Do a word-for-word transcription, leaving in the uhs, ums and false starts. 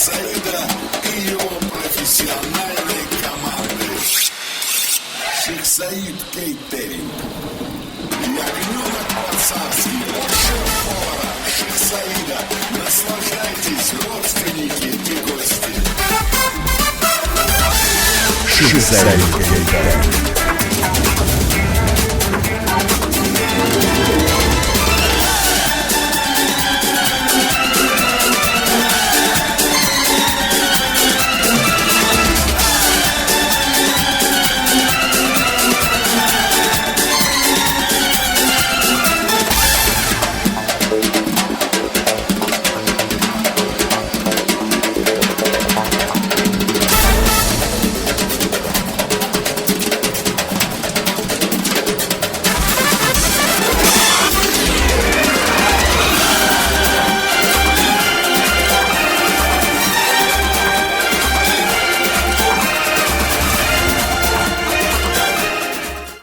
Саида и его профессиональной команды. Шихсаид Кейтеринг. Ягнёнок по-царски от шеф-повара Шихсаида. Наслаждайтесь, родственники и гости. Шихсаид Кейтеринг.